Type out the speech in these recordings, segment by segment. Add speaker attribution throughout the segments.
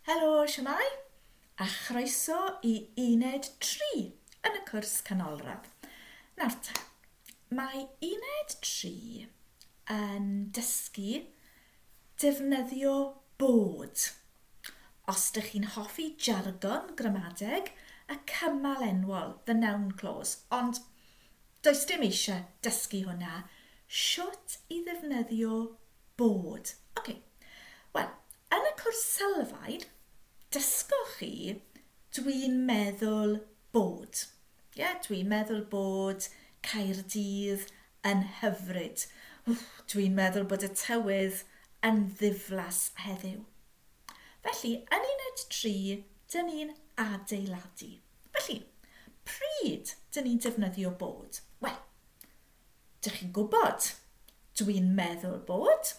Speaker 1: Helo, siwmai? A chroeso i uned 3 yn y cwrs canolradd. Nawr te, mae uned 3 yn dysgu defnyddio bod. Os dych chi'n hoffi jargon gramadeg, y cymal enwol, the noun clause, ond does dim eisiau dysgu hwnna. Shwt i ddefnyddio bod. Oce, wel, yn y cwrs sylfaen, dysgoch chi dwi'n meddwl bod. Ie, yeah, dwi'n meddwl bod Caerdydd yn hyfryd. Dwi'n meddwl bod y tywydd yn ddiflas heddiw. Felly, yn uned 3, dyn ni'n adeiladu. Felly, pryd dyn ni'n defnyddio bod? Wel, Dych chi'n gwybod? Dwi'n meddwl bod.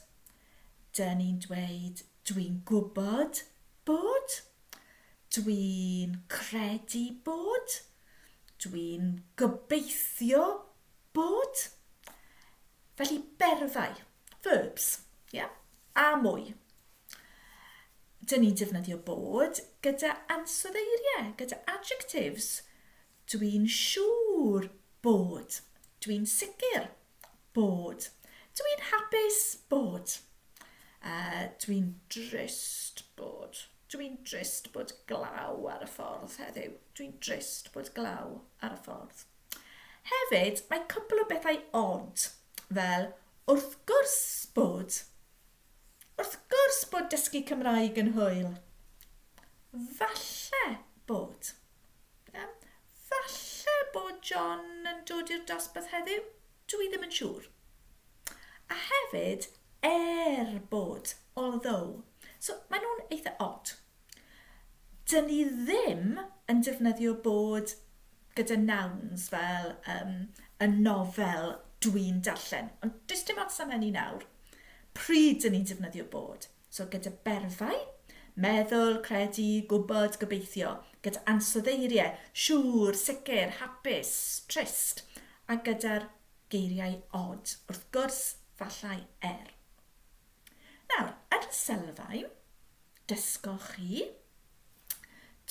Speaker 1: Dyn ni'n dweud dwi'n gwybod bod. Dwi'n credu bod. Dwi'n gobeithio bod. Felly berfau, verbs, yeah? a mwy. Dyn ni'n defnyddio bod gyda ansoddeiriau, gyda adjectives. Dwi'n siŵr bod. Dwi'n sicr bod. Dwi'n hapus bod. Uh, dwi'n drist bod. Dwi'n drist bod glaw ar y ffordd heddiw. Dwi'n drist bod glaw ar y ffordd. Hefyd, mae cwpl o bethau odd, fel wrth gwrs bod. Wrth gwrs bod dysgu Cymraeg yn hwyl. Falle bod. Yym, falle bod John yn dod i'r dosbarth heddiw, dw i ddim yn siŵr. A hefyd, er bod, although. So, maen nhw'n eitha odd. Dyn ni ddim yn defnyddio bod gyda nouns fel um, y nofel dwi'n darllen. Ond does dim ots am hynny nawr. Pryd dyn ni'n defnyddio bod? So gyda berfau, meddwl, credu, gwybod, gobeithio, gyda ansoddeiriau, siŵr, sicr, hapus, trist, a gyda'r geiriau od, wrth gwrs, fallai, er. Nawr, yn y sylfaen, dysgoch chi,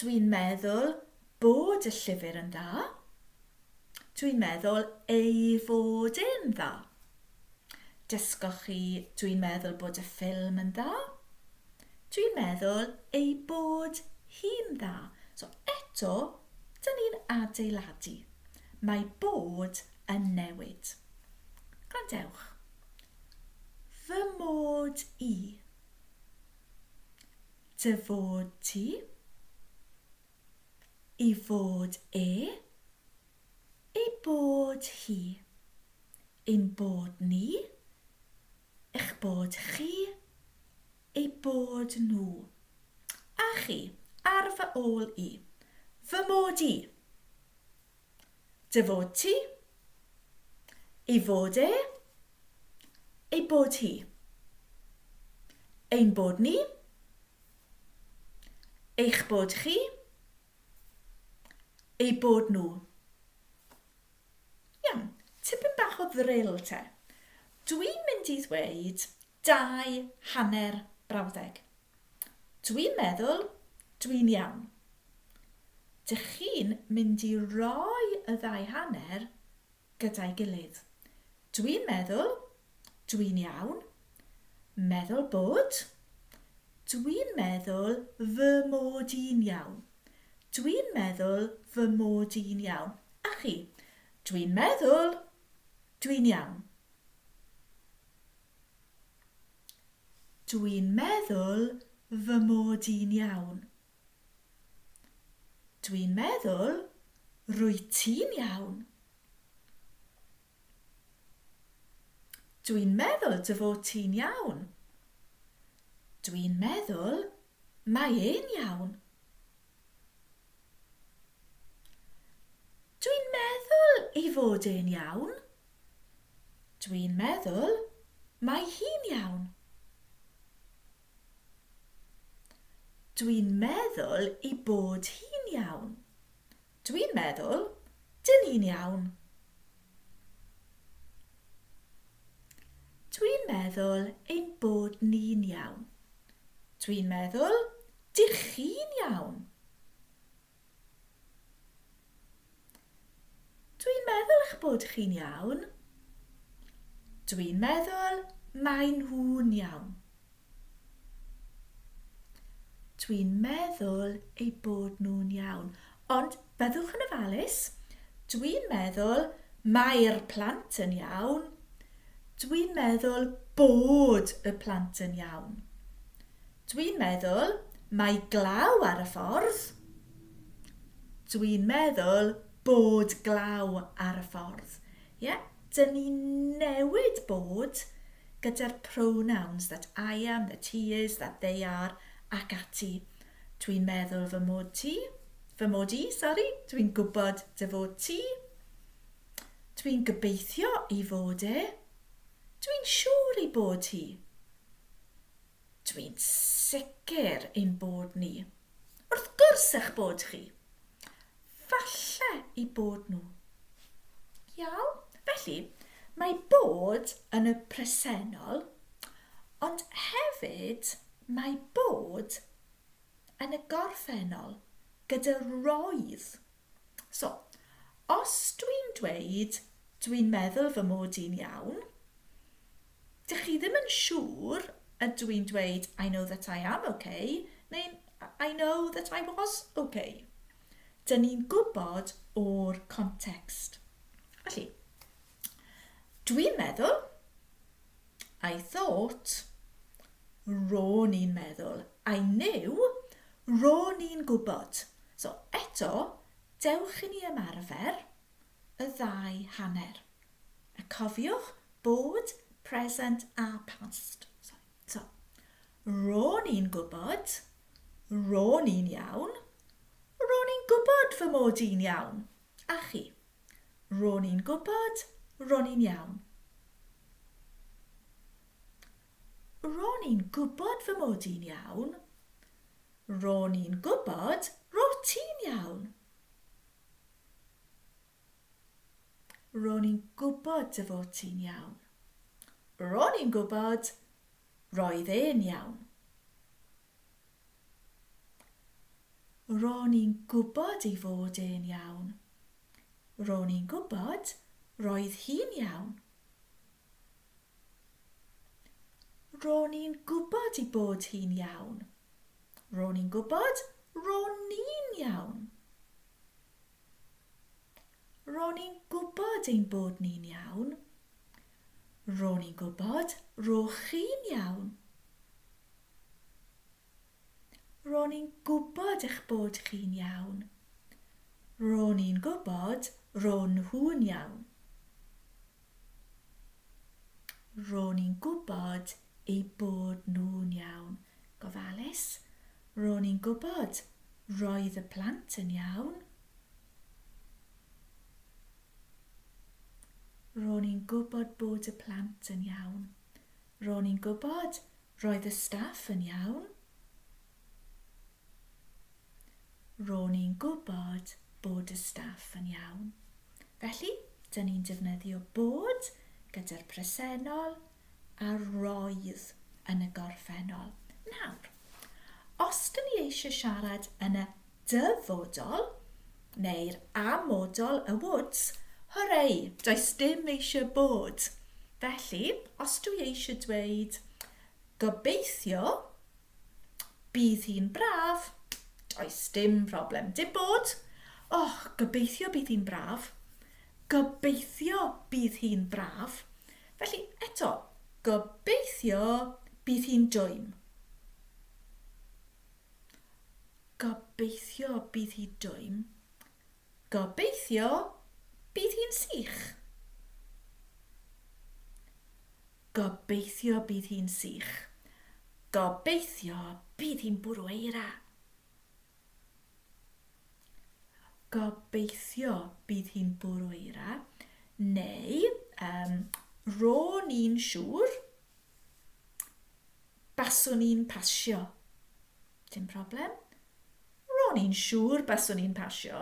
Speaker 1: dwi'n meddwl bod y llyfr yn dda, Dwi'n meddwl ei fod e'n dda. Dysgoch chi dwi'n meddwl bod y ffilm yn dda. Dwi'n meddwl ei bod hi'n dda. So eto, dyn ni'n adeiladu. Mae bod yn newid. Gwrandewch. Fy mod i. Dy fod ti. Ei fod e. Ei bod hi. Ein bod ni. Eich bod chi. Eu bod nhw. A chi, ar fy ôl i. Fy mod i. Dy fod ti. Ei fod e. Ei bod hi. Ein bod ni. Eich bod chi. Eu bod nhw. Iawn, tipyn bach o ddril te. Dwi'n mynd i ddweud dau hanner brawddeg. Dwi'n meddwl dwi'n iawn. Dych chi'n mynd i roi y ddau hanner gyda'i gilydd. Dwi'n meddwl, dwi'n iawn, meddwl bod, dwi'n meddwl fy mod i'n iawn. Dwi'n meddwl fy mod i'n iawn. A chi? Dwi'n meddwl, dwi'n iawn. Dwi'n meddwl fy mod i'n iawn. Dwi'n meddwl rwyt ti'n iawn. Dwi'n meddwl dy fod ti'n iawn. Dwi'n meddwl mae e'n iawn. Dwi'n meddwl ei fod e'n iawn. Dwi'n meddwl mae hi'n iawn. Dwi'n meddwl ei bod hi'n iawn. Dwi'n meddwl dyn ni'n iawn. Dwi'n meddwl ein bod ni'n iawn. Dwi'n meddwl Dych chi'n iawn? Dwi'n meddwl eich bod chi'n iawn. Dwi'n meddwl mae nhw'n iawn. Dwi'n meddwl eu bod nhw'n iawn. Ond byddwch yn ofalus. Dwi'n meddwl mae'r plant yn iawn. Dwi'n meddwl bod y plant yn iawn. Dwi'n meddwl mae glaw ar y ffordd. Dwi'n meddwl bod glaw ar y ffordd. Ie, yeah? dyn ni'n newid bod gyda'r pronouns that I am, that he is, that they are ac ati. Dwi'n meddwl fy mod ti, fy mod i, sori, dwi'n gwybod dy fod ti. Dwi'n gobeithio i fod e. Dwi'n siŵr ei bod hi. Dwi'n sicr ein bod ni. Wrth gwrs eich bod chi. Falle eu bod nhw. Iawn? Felly, mae bod yn y presennol, ond hefyd mae bod yn y gorffennol gyda roedd. So, os dwi'n dweud dwi'n meddwl fy mod i'n iawn, dych chi ddim yn siŵr ydw i'n dweud I know that I am okay neu I know that I was okay. Dyn ni'n gwybod o'r context. Felly, dwi'n meddwl, I thought, ro'n i'n meddwl, I knew, ro'n i'n gwybod. So, eto, dewch i ni ymarfer y ddau hanner. A cofiwch bod, present a past. Sorry. So, ro'n i'n gwybod, ro'n i'n iawn, ro'n i'n gwybod fy mod i'n iawn. A chi? Ro'n i'n gwybod, ro'n i'n iawn. Ro'n i'n gwybod fy mod i'n iawn. Ro'n i'n gwybod ro ti'n iawn. Ro'n i'n gwybod dy fod ti'n iawn. Ro'n i'n gwybod roedd e'n iawn. Ro'n i'n gwybod ei fod e'n iawn. Ro'n i'n gwybod roedd hi'n iawn. Ro'n i'n gwybod ei bod hi'n iawn. Ro'n i'n gwybod ro'n ni'n iawn. Ro'n i'n gwybod ein bod ni'n iawn. Ro'n i'n gwybod ro'ch chi'n iawn. Ro'n i'n gwybod eich bod chi'n iawn. Ro'n i'n gwybod ro'n nhw'n iawn. Ro'n i'n gwybod eu bod nhw'n iawn. Gofalus, ro'n i'n gwybod roedd y plant yn iawn. Ro'n i'n gwybod bod y plant yn iawn. Ro'n i'n gwybod roedd y staff yn iawn. Ro'n i'n gwybod bod y staff yn iawn. Felly, dyn ni'n defnyddio bod gyda'r presennol a roedd yn y gorffennol. Nawr, os dyn ni eisiau siarad yn y dyfodol, neu'r amodol, y woods, hooray, does dim eisiau bod. Felly, os dwi eisiau dweud gobeithio bydd hi'n braf, does dim problem, dim bod. Oh, gobeithio bydd hi'n braf. Gobeithio bydd hi'n braf. Felly, eto, gobeithio bydd hi'n dwym. Gobeithio bydd hi dwym. Gobeithio bydd hi'n sych. Gobeithio bydd hi'n sych. Gobeithio bydd hi'n bwrw eira. Gobeithio bydd hi'n bwrw eira. Neu, um, ro'n i'n siŵr Baswn i'n pasio. Dim problem. Ro'n i'n siŵr baswn i'n pasio.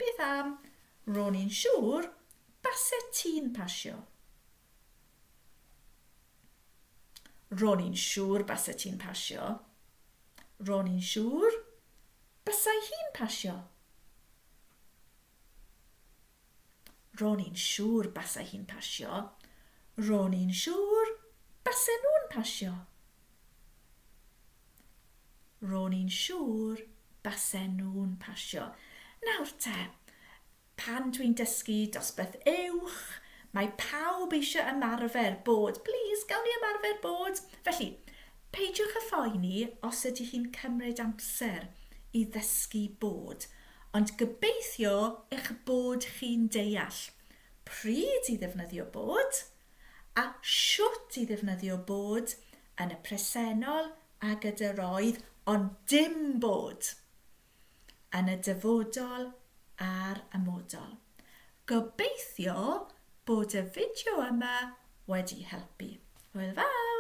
Speaker 1: Beth am ro'n i'n siŵr baset ti'n pasio? Ro'n i'n siŵr baset ti'n pasio. Ro'n i'n siŵr basai hi'n pasio. Ro'n i'n siŵr basai hi'n pasio. Ro'n i'n siŵr basen nhw'n pasio. Ro'n i'n siŵr basen nhw'n pasio. Nawr te, pan dwi'n dysgu dosbarth uwch, mae pawb eisiau ymarfer bod. Plîs, gawn ni ymarfer bod? Felly, peidiwch â phoeni os ydy hi'n cymryd amser i ddysgu bod. Ond gobeithio eich bod chi'n deall pryd i ddefnyddio bod a shwt i ddefnyddio bod yn y presennol a gyda roedd, ond dim bod yn y dyfodol a'r amodol. Gobeithio bod y fideo yma wedi helpu. Hwyl fawr!